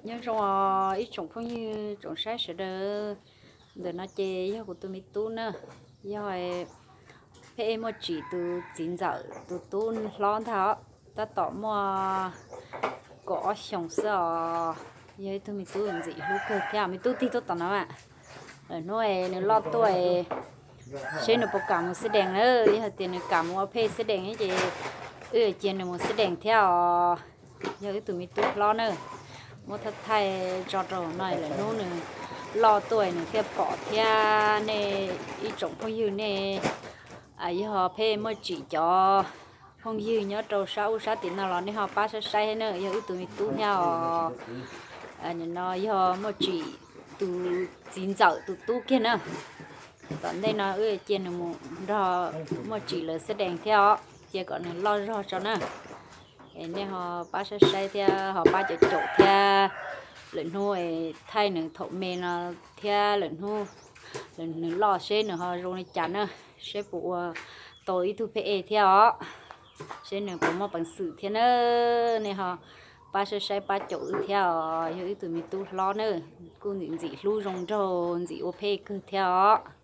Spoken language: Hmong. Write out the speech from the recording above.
Nyob zoo ib tsoom phooj ywg tsoom saib sawv daws, ntawm no ces yog kuv tus me tub na, yog Pheb Ej Muaj Tsim tus txiv ntxawm tus tub hlob ntag os, tab tom muaj kaum ob xyoos xwb os. Yog ib tug me tub ntxim hlub kawg thiab, me tub tig tuaj tom no mas. Lwm hnub nws loj tuaj seb nws puas kam mus xib dees na, yog tias nws kam mus ua phej xib dees ces wb cia nws mus xib dees thiab os. Yog wb tus me tub hlob na, muab thaij thaij tso rau no, lwm hnub nws loj tuaj nws thiaj pom thiab. Nej ib tsoom phooj ywg nej, yog Pheb Ej Muaj Tsim cov phooj ywg nyob rau sab ub sab tim no los nej ho pab saib saib thiab na, yog wb tus me tub thiab os. No yog Muaj Tsim tus txiv ntxawm tus tub kiag na. Tom ntej no wb cia nws mus nrog Muaj Tsim lawv xib dees thiab os, cia kom nws loj zog tso na. Es nej ho pab saib saib thiab ho pab caum caum thiab, lwm hnub thaij nws thaum me no thiab lwm hnub nws loj seb nws ho zoo li cas na, seb puas ua tau ib tug Pheb Ej thiab os, seb nws puas muaj peev xwm thiab na. Nej ho pab saib saib pab caum wb thiab os, yog wb tus me tub hlob na, kuj ntxim ntxim hlub zoo nraug ntxim ua phej kawg thiab os.